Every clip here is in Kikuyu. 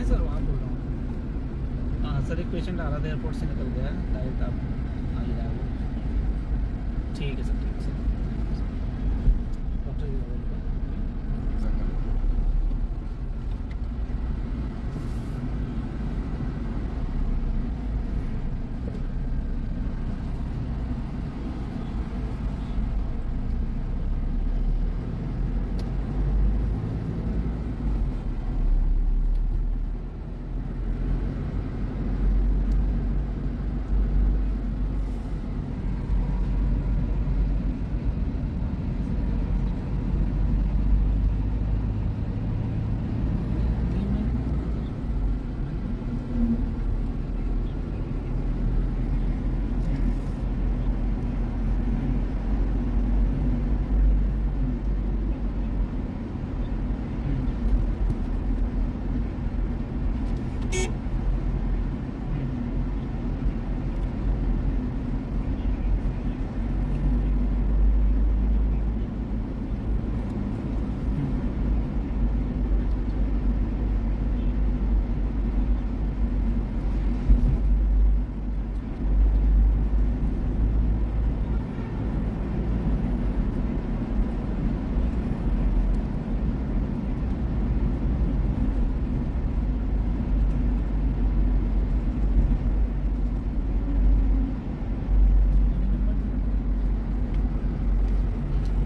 हैं सर, वहाँ बोल रहा हूँ। हाँ सर, एक पेशेंट आ रहा था, एयरपोर्ट से निकल गया डायरेक्ट, आप आ ही रहा है वो। ठीक है सर, ठीक है sir, doctor is available.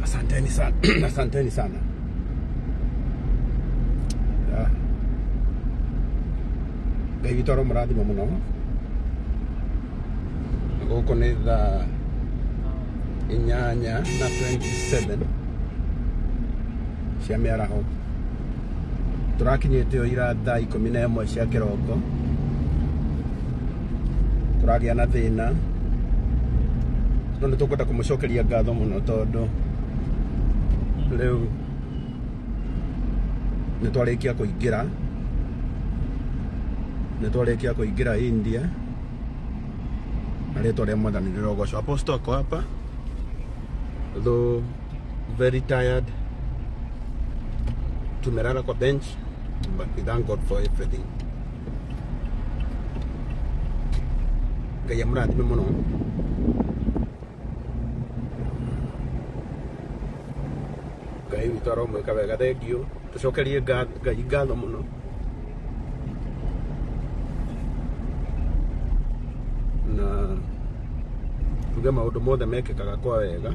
Asanteni sana, asanteni sana. Ah, Ngai witũ aromũrathima mũno. Gũkũ nĩ thaa 8:27 cia mĩaraho. Tũrakinyĩte o ira thaa 11 cia kĩroko. Tũragĩa na thĩna no nĩ tũkwenda kũmũcokeria ngatho mũno tondũ rĩu nĩ twarĩkia kũingĩra, nĩ twarĩkia kũingĩra India na rĩtwa rĩa Mwathani rĩrogocwo. Apostle ako hapa though very tired, tumelala kwa bench but we thank God for everything. Ngai amũrathime mũno. Ngai witũ aromwĩka wega, thengiũ. Tũcokerie Ngai ngatho mũno. Na tuge maũndũ mothe mekĩkaga kwa wega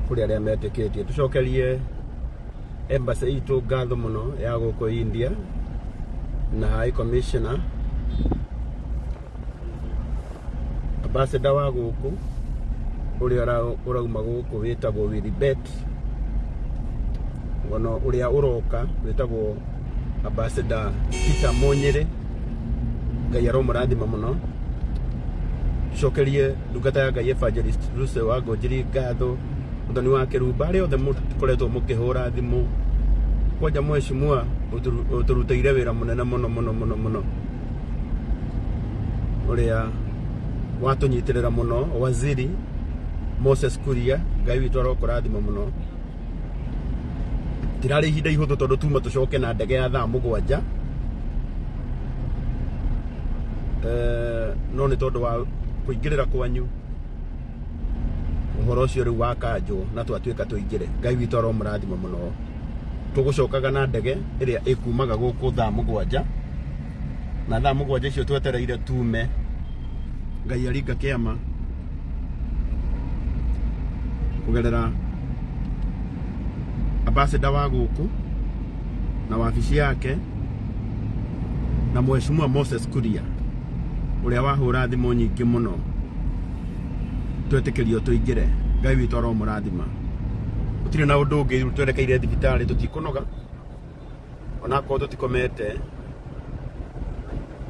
kũrĩ arĩa metĩkĩtie. Tũcokerie embassy itũ ngatho mũno ya gũkũ India na High Commissioner, ambassador wa gũkũ ũrĩa ũrauma gũkũ wĩtagwo Wilibet, ona ũrĩa ũroka wĩtagwo ambassador Peter Munyĩrĩ. Ngai aromũrathima mũno. Tucokerie ndungata ya Ngai Evangelist Lucy wa Ngũnjiri ngatho, mũthoni wa Kĩrumba, arĩa othe mũkoretwo mũkĩhũra thimũ. Kwanja mheshimiwa ũtũrutĩire wĩra mũnene mũno mũno mũno mũno, ũrĩa watũnyitĩrĩra mũno, waziri Moses Kuria, Ngai witũ arokũrathima mũno. Tirarĩ ihinda ihũthũ tondũ tuma tũcoke na ndege ya thaa 7, no nĩ tondũ wa kũingĩrĩra kwanyu ũhoro ũcio rĩu wakanjwo na twatuĩka tũingĩre. Ngai witũ aromũrathima mũno. Tũgũcokaga na ndege ĩrĩa ĩkumaga gũkũ thaa 7, na thaa 7 icio twetereire tume. Ngai aringa kĩama kũgerera ambassador wa gũkũ na wabici yake na mheshimiwa Moses Kuria ũrĩa wahũra thimũ nyingĩ mũno twetĩkĩrio tũingĩre. Ngai witũ aromũrathima. Gũtirĩ na ũndũ ũngĩ, twerekeire thibitarĩ, tũtikũnoga onakorwo tũtikomete,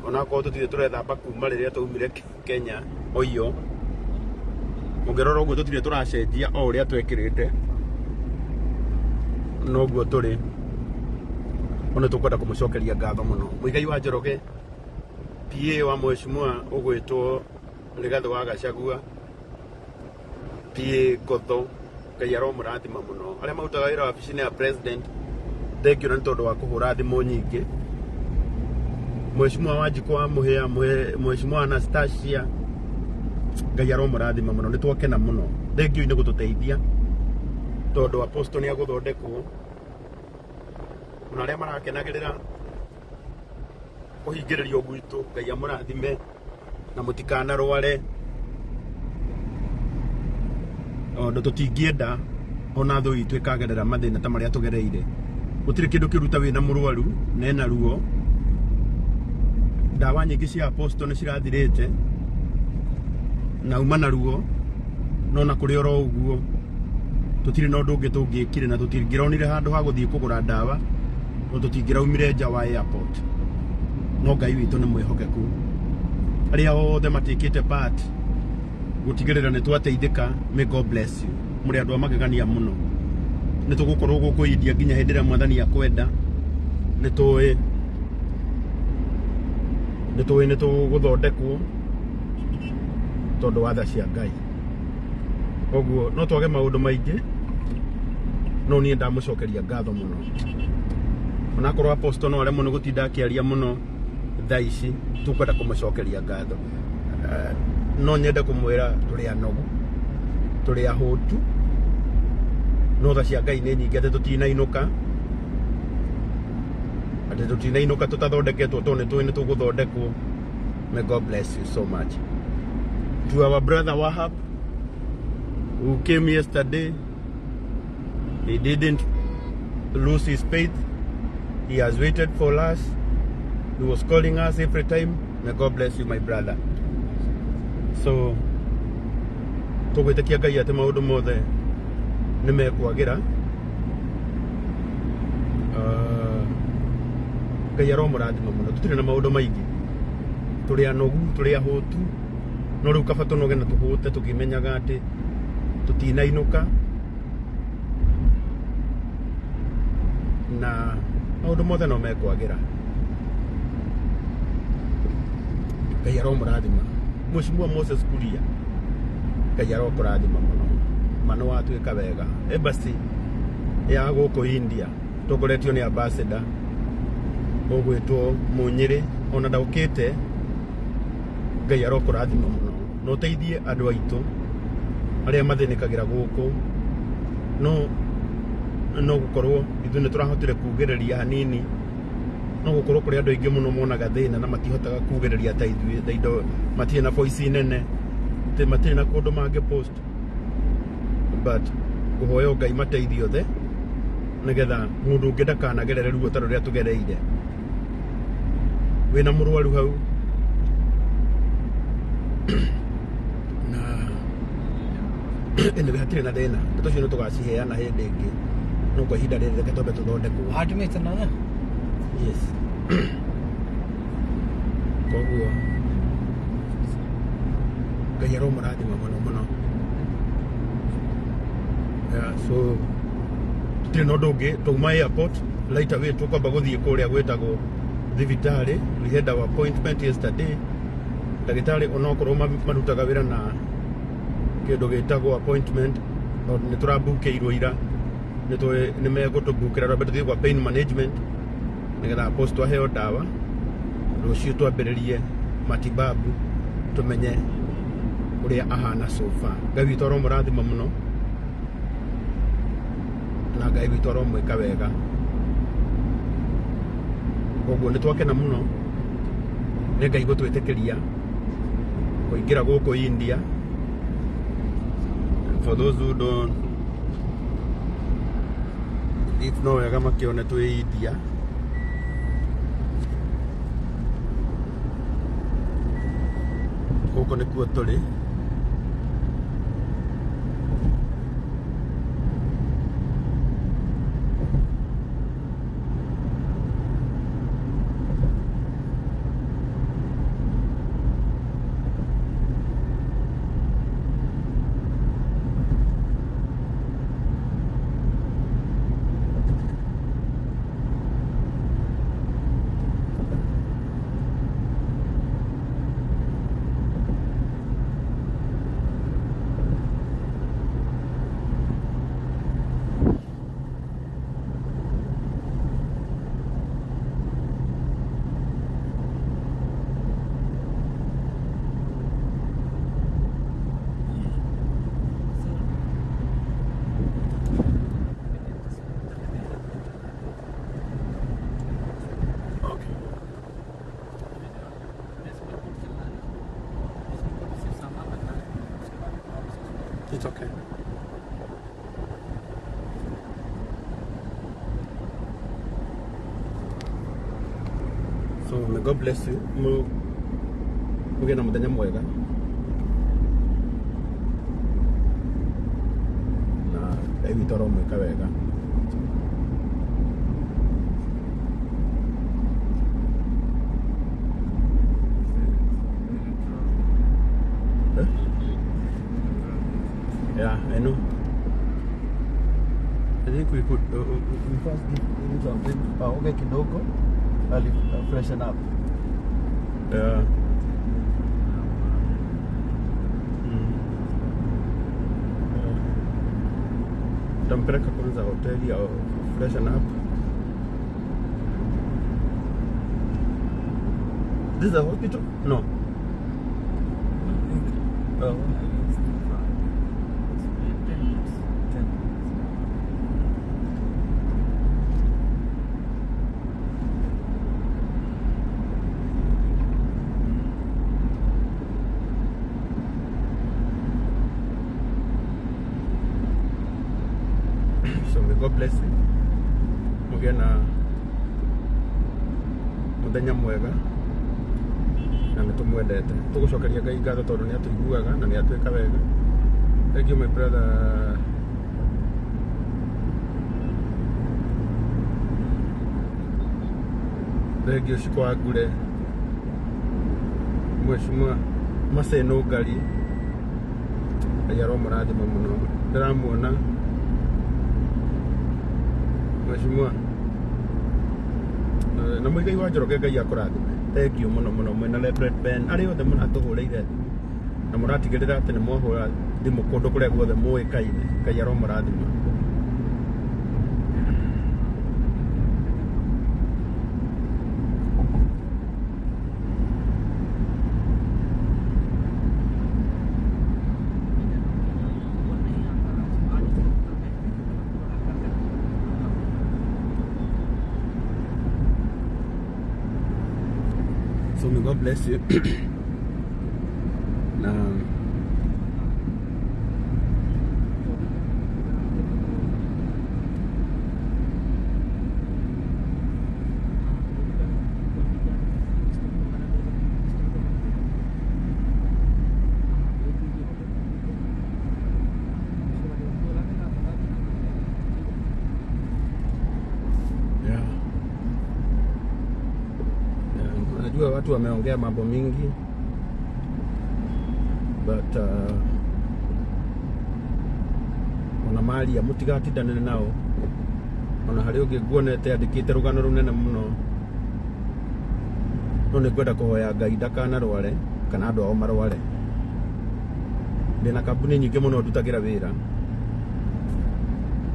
onakorwo tũtirĩ tũrethamba kuma rĩrĩa twaumire Kenya oiyo. Ũngĩrora ũguo tũtirĩ tũracenjia, o ũrĩa twekĩrĩte noguo tũrĩ. No nĩ tũkwenda kũmũcokeria ngatho mũno. Mũigai wa Njoroge, PA wa mheshimiwa ũgwĩtwo Rigathĩ wa Gachagua, PA Ngotho, Ngai aromũrathima mũno. Arĩa marutaga wĩra wabici-inĩ ya president, thengiũ na nĩ tondũ wa kũhũra thimũ nyingĩ. Mheshimiwa Wanjikũ wa Mũhĩa, Mheshimiwa Anastasia, Ngai aromũrathima mũno, nĩ twakena mũno. Thengiũ nĩ gũtũteithia tondũ apostle nĩ agũthondekwo, ona arĩa marakenagĩrĩra kũhingĩrĩrio gwitũ, Ngai amũrathime na mũtikanarware, tondũ tũtingĩenda ona thũ itũ ĩkagerera mathĩna ta marĩa tũgereire. Gũtirĩ kĩndũ kĩũru ta wĩna mũrwaru na ena ruo. Ndawa nyingĩ cia apostle nĩ cirathirĩte na uma na ruo, no na kũrĩ oro ũguo tũtirĩ na ũndũ ũngĩ tũngĩkire na tũtingĩronire handũ ha gũthiĩ kũgũra ndawa, no tũtingĩraumire nja wa airport. No Ngai witũ nĩ mwĩhokeku. Arĩa othe matikĩte part gũtigĩrĩra nĩ twateithĩka, may God bless you. Mũrĩ andũ a magegania mũno. Nĩ tũgũkorwo gũkũ India nginya hĩndĩ ĩrĩa mwathani akwenda. Nĩ tũĩ nĩ tũgũthondekwo tondũ wa tha cia Ngai. Koguo no twage maũndũ maingĩ, no niĩ ndamũcokeria ngatho mũno. Onakorwo apostle no aremwo nĩ gũtinda akĩaria mũno thaa ici, tũkwenda kũmũcokeria ngatho. No nyende kũmwĩra tũrĩ anogu, tũrĩ ahũtu, no tha cia Ngai nĩ nyingĩ atĩ tũtinainũka, atĩ tũtinainũka tũtathondeketwo, tondũ nĩ tũĩ nĩ tũgũthondekwo. May God bless you so much. To our brother Wahab, who came yesterday, he didn't lose his faith. He has waited for us. He was calling us every time. May God bless you, my brother. So, tũgwĩtĩkia Ngai atĩ maũndũ mothe nĩ mekwagĩra. Ngai aromũrathima mũno. Tũtirĩ na maũndũ maingĩ, tũrĩ anogu, tũrĩ ahũtu, no rĩu kaba tũnoge na tũhũte tũkĩmenyaga atĩ tũtinainũka na maũndũ mothe no mekwagĩra. Ngai aromũrathima. Mheshimiwa Moses Kuria, Ngai arokũrathima mũno, ma nĩ watuĩka wega. Embassy ya gũkũ India tongoretio nĩ ambassador ũgwĩtwo Mũnyĩrĩ, ona ndaũkĩte. Ngai arokũrathima mũno na ũteithie andũ aitũ arĩa mathĩnĩkagĩra gũkũ. No gũkorwo ithuĩ nĩ tũrahotire kugĩrĩria hanini, no gũkorwo kũrĩ andũ aingĩ mũno monaga thĩna na matihotaga kugĩrĩria ta ithuĩ. They don't, matirĩ na voice nene, matirĩ na kũndũ mangĩ post, but ngũhoya Ngai mateithie othe nĩgetha mũndũ ũngĩ ndakanagerere ruo ta rũrĩa tũgereire. Wĩna mũrwaru hau na anyway hatirĩ na thĩna, ndeto icio nĩ tũgaciheana hĩndĩ ĩngĩ, no kwa ihinda rĩrĩ reke twambe tũthondekwo. 8 में चलना ना? Yes. Koguo Ngai aromũrathima mũno mũno. Yeah, so tũtirĩ na ũndũ ũngĩ, twauma airport right away tũkwamba gũthiĩ kũrĩa gwĩtagwo thibitarĩ. We had our appointment yesterday. Ndagĩtarĩ onokorwo marutaga wĩra na kĩndũ gĩtagwo appointment, tondũ nĩ tũrabukĩirwo ira, nĩ megũtũbukĩra twambe tũthiĩ kwa pain management nĩgetha apostle aheo ndawa, rũciũ twambĩrĩrie matibabu tũmenye ũrĩa ahana so far. Ngai witũ aromũrathima mũno na Ngai witũ aromwĩka wega. Koguo nĩ twakena mũno nĩ Ngai gũtwĩtĩkĩria kũingĩra gũkũ India. For those who don't it, no wega makĩone twĩ India. Gũkũ nĩkuo tũrĩ. May God bless you. Mũgĩe na mũthenya mwega na Ngai witũ aromwĩka wega. Eh? Yeah, I know. I think we could We first give him something aoge kidogo ali freshen up. Yeah. Yeah. Tampeleka kwanza hoteli au freshen up. This is a hospital? No. Oh. It's too far. It's 10 minutes. 10. So may God bless you. Mũgĩe na mũthenya mwega na nĩ tũmwendete. Tũgũcokeria Ngai ngatho tondũ nĩ atũiguaga na nĩ atwĩka wega. Thank you, my brother. Thank you, Shiko wa Ngure. Mheshimiwa Maseno Ngari. Ngai aromũrathima mũno. Ndĩramuona Mheshimiwa na Muigai wa Njoroge, Ngai akũrathime. Thank you mũno mũno mwĩna Reverend Ben arĩa othe mũratũhũrĩire thimũ na mũratigĩrĩra atĩ nĩ mwahũra thimũ kũndũ kũrĩa guothe mũĩkaine. Ngai aromũrathima. वो नहीं आता आज, आज उसको कल देखते हैं। So may God bless you. Na yeah. Yeah, najua watu wameongea mambo mingi but ona maria mũtigatindanĩre nao. Ona harĩ ũngĩ nguonete andĩkĩte rũgano rũnene mũno, no nĩ ngwenda kũhoya Ngai ndakanarware kana andũ ao marware. Ndĩna kambuni nyingĩ mũno ndutagĩra wĩra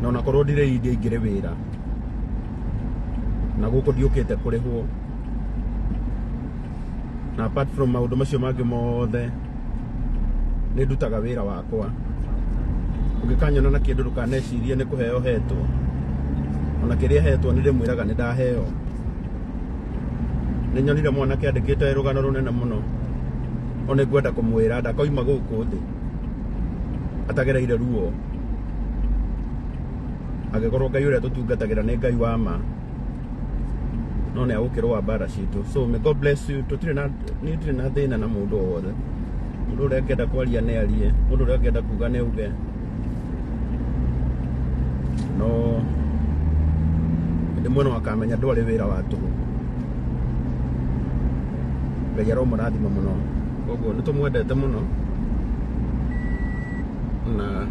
na onakorwo ndirĩ India ingĩrĩ wĩra na gũkũ ndiũkĩte kũrĩhwo, na apart from maũndũ macio mangĩ mothe nĩ ndutaga wĩra wakwa. Ũngĩkanyona na kĩndũ ndũkanecirie nĩ kũheo hetwo, ona kĩrĩa hetwo nĩ ndĩmwĩraga nĩ ndaheo. Nĩ nyonire mwanake andĩkĩte rũgano rũnene mũno, no nĩ ngwenda kũmwĩra ndakoima gũkũ thĩ atagereire ruo, angĩkorwo Ngai ũrĩa tũtungatagĩra nĩ Ngai wa ma, no nĩ agũkĩrũa mbara citũ. So may God bless you. Tũtirĩ na, niĩ ndirĩ na thĩna na mũndũ o wothe. Mũndũ ũrĩa angĩenda kwaria nĩ arie, mũndũ ũrĩa angĩenda kuga nĩ auge, no hĩndĩ ĩmwe no akamenya ndwarĩ wĩra wa tũhũ. Ngai aromũrathima mũno. Koguo nĩ tũmwendete mũno na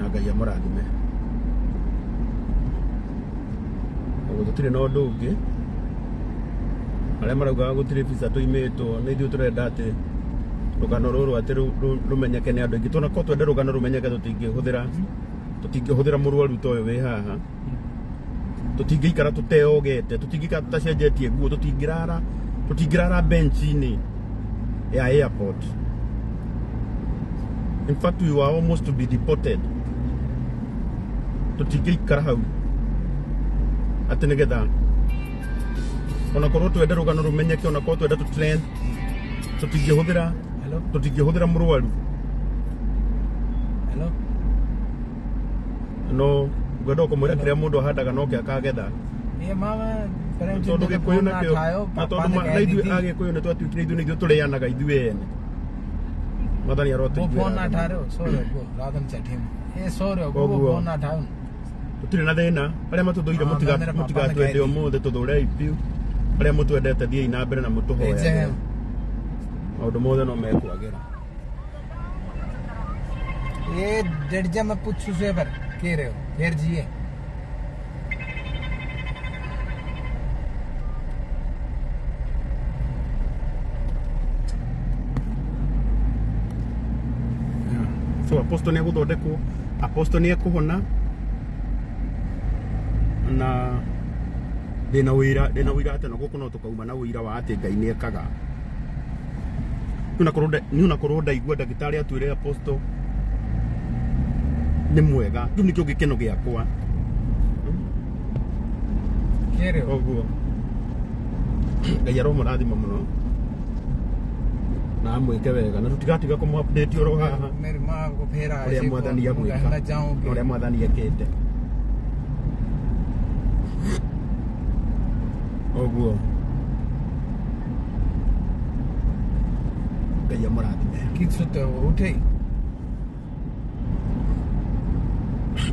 Ngai amũrathime. Koguo tũtirĩ na ũndũ ũngĩ. Arĩa maraugaga gũtirĩ visa tũimĩtwo, nĩ ithuĩ tũrenda atĩ rũgano rũrũ atĩ rũmenyeke nĩ andũ aingĩ. Tuonakorwo twende rũgano rũmenyeke, tũtingĩhũthĩra mũrwaru ta ũyũ wĩ haha. Tũtingĩikara tũteogete, tũtingĩikara tũtacenjetie nguo, tũtingĩrara bench-inĩ ya airport. In fact, we were almost to be deported. Tũtingĩikara hau atĩ nĩgetha onakorwo twende rũgano rũmenyeke, onakorwo twende tũ trend, tũtingĩhũthĩra Hello? tũtingĩhũthĩra mũrwaru. Hello? No ngwenda kũmwĩra kĩrĩa mũndũ ahandaga no kĩo akagetha. ये मामा प्रेम Tondũ चंद gĩkũyũ phone ना nakĩo उठायो, na पापा tondũ ने na कह दी ithuĩ थी। agĩkũyũ nĩ twatuĩkire ithuĩ nĩ ithuĩ tũrĩanaga ithuĩ ene. Mwathani वो फोन ना arotũiguĩra. उठा रहे हो, सो रहे हो राधन चठी में ये सो रहे हो, वो Koguo. Phone ना उठाओ। Tũtirĩ na thĩna arĩa matũthũire. Ah, na mĩra papa Mũtigatwende nĩ ũmũthĩ, tũthũrei biũ. Arĩa mũtwendete, thiĩi na mbere na भेजे mũtũhoyagĩre. हैं। Maũndũ mothe no mekwagĩra. ये डट जा, मैं पूछू से पर के रहे हो फिर जिए। So apostle nĩ egũthondekwo, apostle nĩ ekũhona, na ndĩna wĩra, ndĩna wĩira atĩ na gũkũ no tũkauma na wĩira wa atĩ Ngai nĩ ekaga. Niĩ onakorwo ndaigua ndagĩtarĩ atwĩre apostle nĩ mwega, kĩu nĩkĩo gĩkeno gĩakwa. के रहे हो। Koguo Ngai aromũrathima mũno na amwĩke wega, na tũtigatiga kũmũ update oro haha मेरी माँ को फिर आया ũrĩa से mwathani phone, agwĩka कहना na जाऊंगी। Ũrĩa mwathani ekĩte. Ũguo Ngai amũrathime. कि सुते हो उठे ही।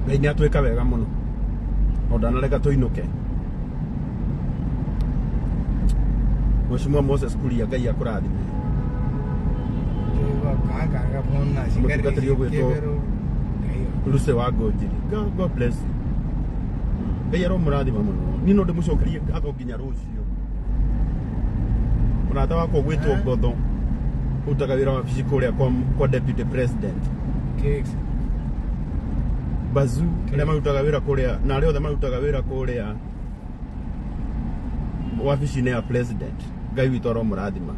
Ngai nĩ atwĩka wega mũno, o ndanareka tũinũke. Mheshimiwa Moses Kuria, Ngai akũrathime. तो वो कहाँ कहाँ का फोन ना शिकर Mũtungatĩri ũgwĩtwo के फिर वो गई हो। Lucy wa Ngũnjiri, God bless you. Ngai aromũrathima mũno. Niĩ no ndĩmũcokerie ngatho nginya rũciũ. Mũrata wakwa ũgwĩtwo Eh? Ngotho ũrutaga wĩra wabici kũrĩa kwa deputy president. ठीक से। Bazu arĩa marutaga wĩra kũrĩa na arĩa othe marutaga wĩra kũrĩa wabici-inĩ ya president, Ngai witũ aromũrathima.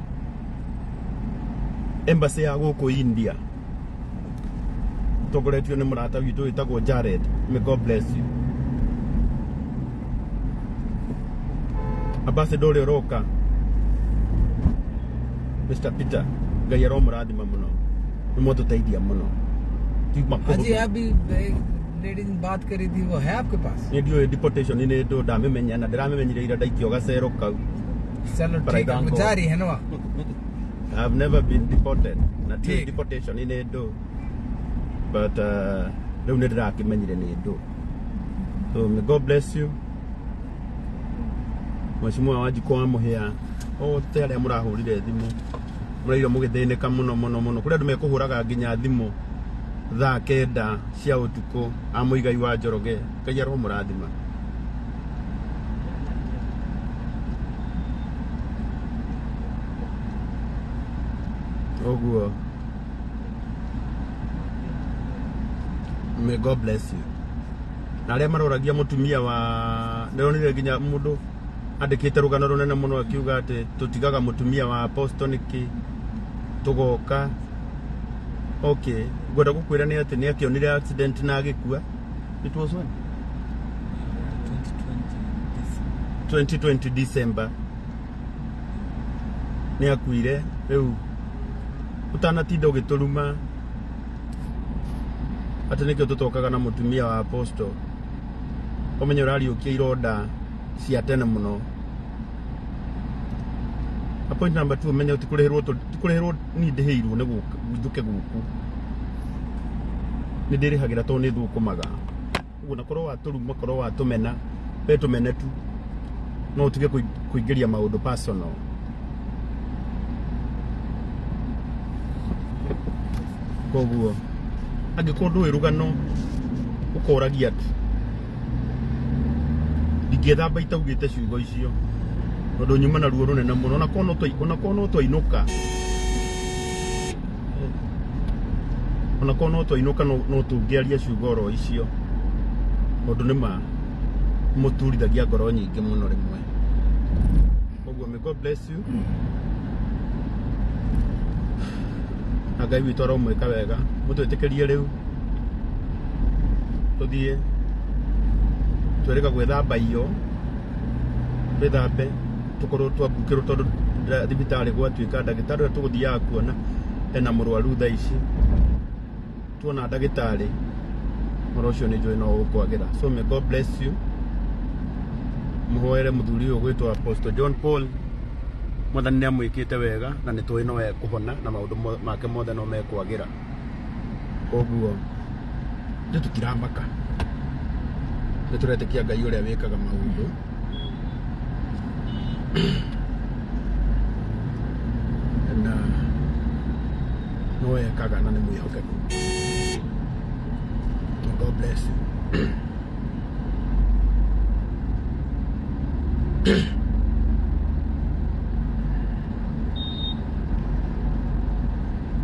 Embassy ya gũkũ India tongoretio nĩ mũrata witũ wĩtagwo Jared, may God bless you. Ambassador ũrĩa ũroka, Mr. Peter, Ngai aromũrathima mũno, nĩ mwatũteithia mũno. Tiuma हाँ जी, kũhũthũ. अभी एक लेडीज ने बात करी थी, वो है आपके पास? Nĩ ndiũĩ deportation nĩ ndũ ndamĩmenya na ndĩramĩmenyire ira ndaikio gacero kau. चलो But I ठीक है, thank वो God. जा रही है ना वहाँ? I've never been deported na ndiũĩ ठीक। deportation nĩ ndũ, but rĩu nĩ ndĩrakĩmenyire nĩ ndũ. So may God bless you. Mheshimiwa Wanjikũ wa Mũhĩa, othe arĩa mũrahũrire thimũ, mũraigua mũgĩthĩnĩka mũno mũno mũno. Kũrĩ andũ mekũhũraga nginya thimũ thaa 9 cia ũtukũ. A Mũigai wa Njoroge, Ngai aromũrathima. Ũguo may God bless you. Na arĩa maroragia mũtumia wa, ndĩronire nginya mũndũ andĩkĩte rũgano rũnene mũno akiuga atĩ tũtigaga mũtumia wa apostle nĩkĩ tũgoka. Okay, ngwenda gũkwĩra nĩ atĩ nĩ akĩonire accident na agĩkua. It was when? 2020 this. 2020 December nĩ akuire. Rĩu ũtanatinda ũgĩtũruma atĩ nĩkĩo tũtokaga na mũtumia wa apostle, ũmenye ũrariũkia ironda cia tene mũno. Na point number two, ũmenye tikũrĩhĩrwo, tikũrĩhĩrwo. Niĩ ndĩhĩirwo nĩ gũka njũke gũkũ, nĩ ndĩrĩhagĩra tondũ nĩ thũkũmaga. Ũguo na korwo watũruma, korwo watũmena, we tũmene tu, no ũtige kũingĩria maũndũ personal. Koguo angĩkorwo ndũĩ rũgano, ũkoragia tu. Ndingĩthamba itaugĩte ciugo icio tondũ nyuma na ruo rũnene mũno. Onakorwo no twainũka, onakorwo no twainũka, no tũngĩaria ciugo oro icio tondũ nĩ ma mũturithagia ngoro nyingĩ mũno rĩmwe. Koguo may God bless you, na Ngai witũ aromwĩka wega. Mũtwĩtĩkĩrie rĩu tũthiĩ twĩrĩga gwĩthamba iyo, twĩthambe, tũkorwo twambukĩrwo tondũ thibitarĩ gwatuĩka ndagĩtarĩ ũrĩa tũgũthiaga kuona ena mũrwaru thaa ici. Tuona ndagĩtarĩ. Ũhoro ũcio nĩ njũĩ no ũkwagĩra. So may God bless you. Mũhoere mũthuri ũyũ gwĩtwo Apostle John Paul. Mwathani nĩ amwĩkĩte wega na nĩ tũĩ no ekũhona na maũndũ make mothe no mekwagĩra. Koguo ithuĩ tũtiramaka, nĩ tũretĩkia Ngai ũrĩa wĩkaga maũndũ. Na no ekaga na nĩ mwĩhokeku. May God bless you.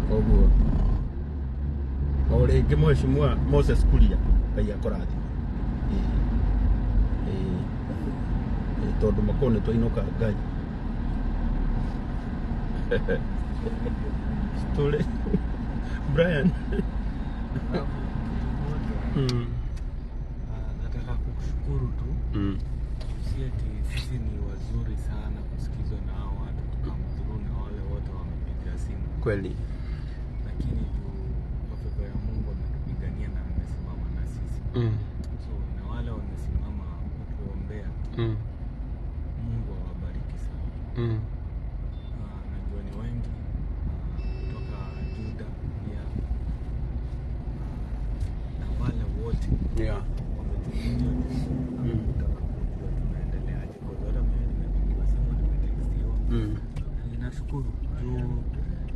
Koguo o rĩngĩ Mheshimiwa Moses Kuria, Ngai akũrathime. Ĩĩ. Ĩĩ. Ĩĩ, tondũ makorwo nĩ twainũka Ngai story Brian. Alafu kitu moja, nataka kukushukuru tu. Si ati sisi ni wazuri sana kusikizwa na hao watu tukamdhuru na wale wote wamepiga simu, lakini juu kwa favor ya Mungu ametupigania na amesimama na sisi. So na wale wamesimama kutuombea, Mungu awabariki sana. Najua ni wengi kutoka Juda pia, na wale wote wametukuja na kutaka kujua tunaendeleaje. Kwa hiyo hata mimi nimepigiwa simu, nimetextiwa na ninashukuru juu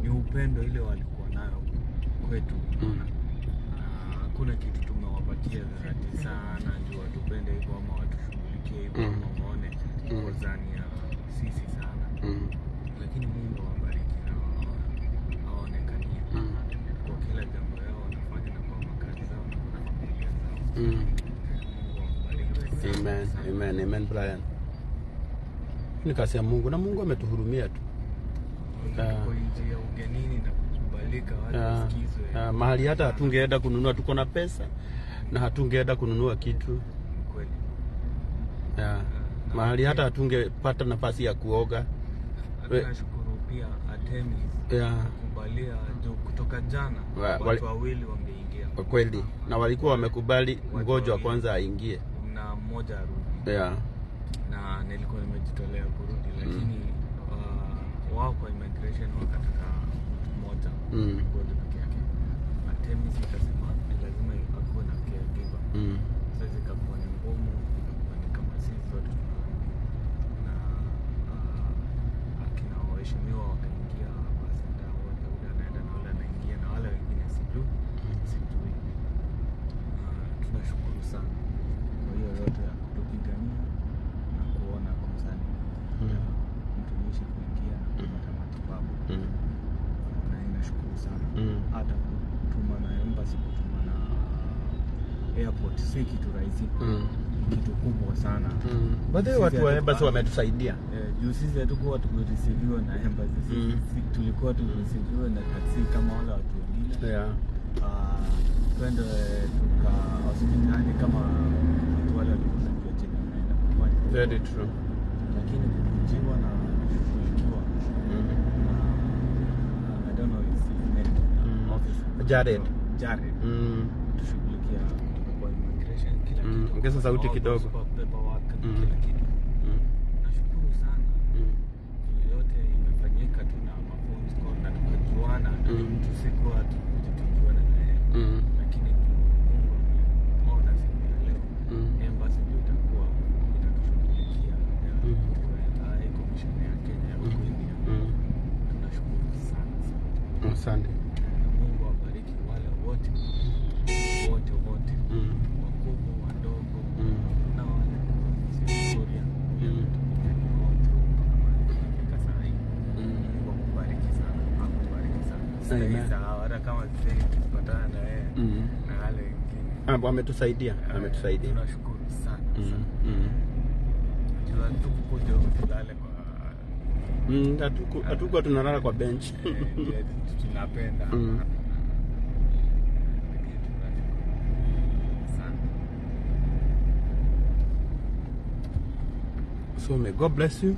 ni upendo ile walikuwa nayo kwetu. Ah, hakuna kitu tumewapatia ati sana juu watupende hivyo ama watushughulikie hivyo ama waone concern ya sisi sana, lakini Mungu awabariki na awaonekanie kwa kila jambo yao wanafanya na kwa makazi zao na kwa familia zao. Mungu awabariki sana Amen. sana. Amen. Amen, Brian. Ni kazi ya Mungu na Mungu ametuhurumia tu. Tuko nchi ya ugenini na kukubalika watu wasikizwe. Mahali hata hatungeenda kununua, tuko na pesa na hatungeenda kununua kitu. Ni kweli. Mahali hata hatungepata nafasi ya kuoga. Hata nashukuru pia Artemis kukubalia juu kutoka jana watu wawili wangeingia. Kwa kweli, na walikuwa wamekubali mgonjwa wawili. Kwanza aingie na mmoja arudi, na nilikuwa nimejitolea kurudi, lakini wao kwa immigration wakataka mtu mmoja, mgonjwa peke yake. Artemis ikasema ni lazima akuwe na caregiver. Sasa ikakuwa ni ngumu, ikakuwa ni kama sisi zote tunarudi na akina waheshimiwa wakaingia, wasenda wote, ule anaenda na ule anaingia na wale wengine sijui. Tunashukuru sana kwa hiyo yote ya kutupigania na kuona concern ya mtumishi kuingia na kupata matibabu, na inashukuru sana. Hata kutuma na embassy, kutuma na airport si kitu rahisi, kitu kubwa sana. By the way, Sisi watu wa embassy wametusaidia. Eh, juu sisi hatukuwa tumereceiviwa na embassy. Sisi tulikuwa tumereceiviwa na taxi kama wale watu wengine. Ah, twende tuka hospitali kama watu wale walikuwa wanajua chenye wanaenda kufanya. Very true. Lakini kukujiwa na kushughulikiwa na I don't know his name, officer. Jared. Jared. Kutushughulikia kutoka kwa immigration kila kitu. Ongeza sauti All kidogo. those paperwork na kila kitu. Nashukuru sana. Juu yote imefanyika tu na ma phone call na tukajuana na ni mtu sikuwa tukuja tujuane na yeye, lakini juu Mungu ameona siku ya leo embassy ndio itakuwa itatushughulikia ya High Commission ya Kenya ya huko India. Tunashukuru sana sana. Asante. Na Mungu awabariki wale wote wote wote, wakubwa, wadogo, na wale Victoria tupigania wote mpaka mahali tumefika saa hii. Mungu akubariki sana, akubariki sana. Amen. Sitaisahau hata kama sisi tukipatana na yeye na wale wengine. Ah, ametusaidia, ametusaidia. Tunashukuru sana sana. Juu hatukukuja huku tulale kwa Hatukuwa tunalala kwa bench. Eh, ndio tunapenda. Lakini tunashukuru sana. So may God bless you.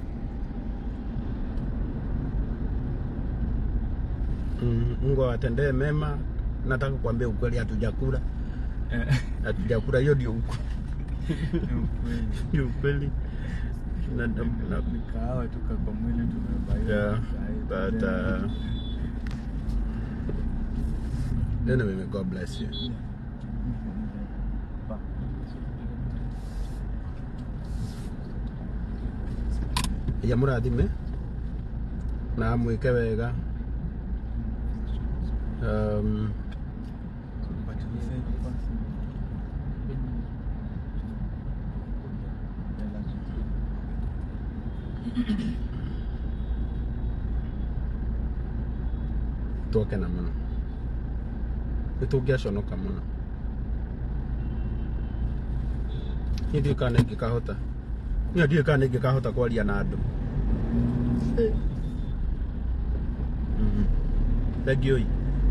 Mungu awatendee mema. Nataka kuambia ukweli, hatujakula. Hatujakula, hiyo ndio ukweli. Ni ukweli. Ni ukweli. Ni kahawa tu kwa mwili tumebaiwa. Yeah, Sahi. but anyway, may God bless you. Ya mũrathime na amwĩke wega. But we said first. Twakena mũno, nĩ tũngĩaconoka mũno. Niĩ ndiũĩ kana nĩ ingĩkahota, niĩ ndiũĩ kana nĩ ingĩkahota kwaria na andũ. Thank you.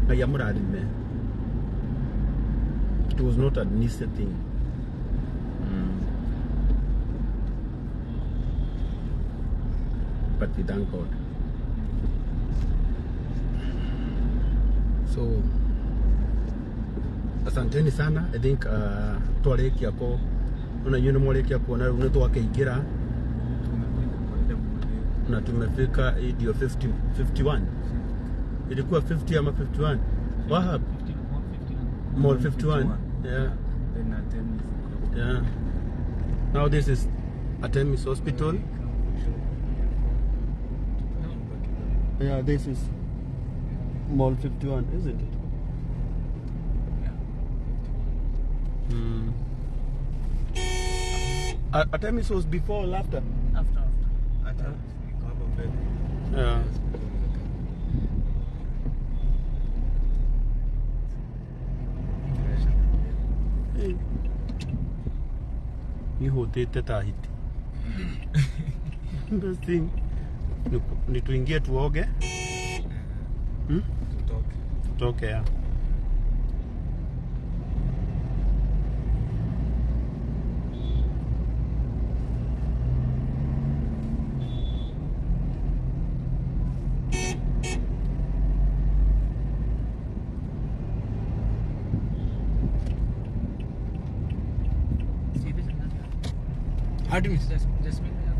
Ngai amũrathime. It was not an easy thing. But we thank God. So asanteni sana. I think twarĩkia ko ona inyuĩ nĩ mwarĩkia kuona, rĩu nĩ twakĩingĩra. Tumefika kwa ile mwili. Na tumefika, hii ndio 50, 51, ilikuwa 50 ama 51, Wahab? 51. Mall 51, yeah. Then Artemis iko. Yeah, now this is Artemis Hospital. Yeah, this is Mall 51, isn't it? Yeah. Mm. Artemis was before or after? After, after. Artemis iko hapo mbele. Yeah. Nihutite ta hiti. Basi ni tuingie tuoge, Tutoke. Tutoke ya. सीधे चलना क्या? Artemis. Jasmine, yeah.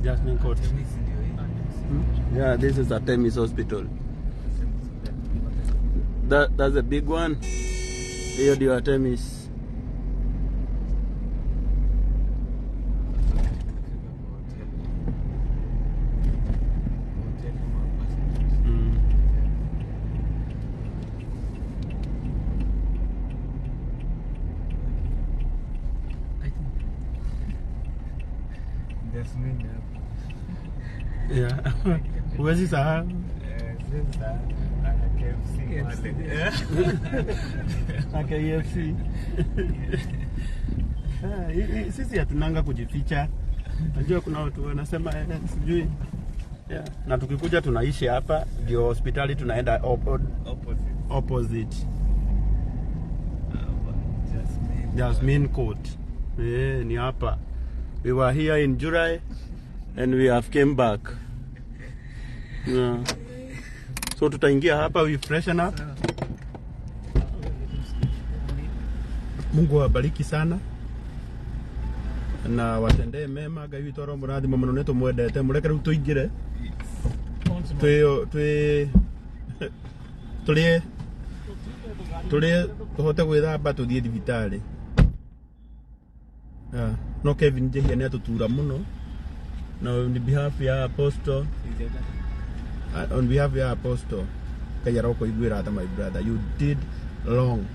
Jasmine Court. Artemis ndio hii. Artemis. Yeah, this is Artemis Hospital. That's a big one. Hiyo ndio Artemis. Tumefika kwa hoteli. Hoteli ama apartment. I think Jasmine hapo. Yeah. Huwezi sahau. Eh, sasa ana KFC KFC. pale. Na KFC. Ah, sisi hatunanga kujificha. Najua kuna watu wanasema sijui. Yeah. Na tukikuja tunaishi hapa ndio hospitali tunaenda Opposite. Opposite. Hapa, Jasmine. Jasmine Court. Eh, ni hapa. We were here in July and we have came back. Yeah. So tutaingia hapa, we freshen up. Mungu awabariki sana na watendee mema. Ngai witũ aromũrathima mũno, nĩ tũmwendete. Mũreke rĩu tũingĩre कौन से? twĩ twĩ tũrĩe tũrĩe tũhote gwĩthamba tũthiĩ thibitarĩ. Ah, no Kevin Njehia nĩ atũtura mũno na on behalf ya Apostle, on behalf ya Apostle, Ngai arokũiguĩra tha. My brother, you did wrong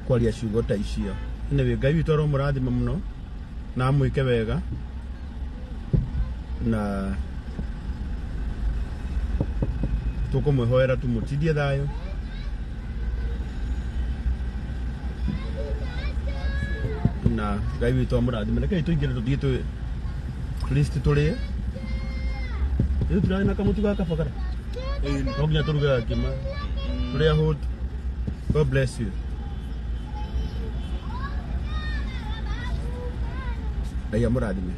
kwaria ciugo ta icio. Anyway, Ngai witũ aromũrathima mũno na amwĩke wega na tũkũmwĩhoera tũmũtindie thayũ na Ngai witũ amũrathime. Rekei tũingĩre tũthiĩ twĩ at least tũrĩe. Rĩu tũrarĩ na kamũtu gaka bakara, no nginya tũruge gakima tũrĩa hũtu. God bless you. Ngai amũrathime.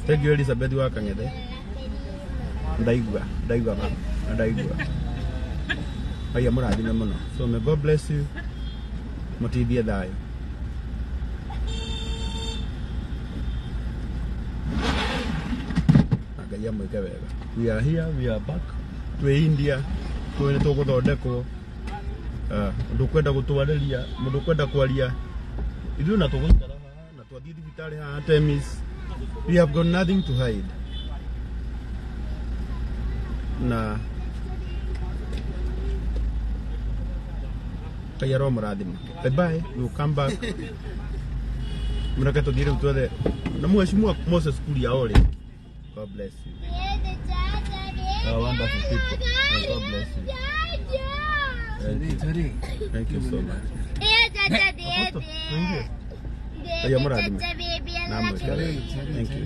Thank you, Elizabeth wa Kang'ethe. Ndaigua, ndaigua mama, ndaigua. Ngai amũrathime mũno. So may God bless you. Mũtindie thayũ. Na Ngai amwĩke wega. We are here, we are back. Twĩ India, twĩ nĩ tũgũthondekwo. Mũndũ ũkwenda gũtwarĩria, mũndũ ũkwenda kwaria, ithuĩ na tũgũikara haha na twathiĩ thibitarĩ haha Temis. We have got nothing to hide. Na Ngai aromũrathima. Bye bye, we will come back. Mũreke tũthiĩ rĩu twethe na mheshimiwa Moses Kuria ore. God bless you. You are wonderful people. May God bless you. Thank you. Thank you so much. Apostle, tuingie. Ngai amũrathime. Na amwĩke wega. Thank you.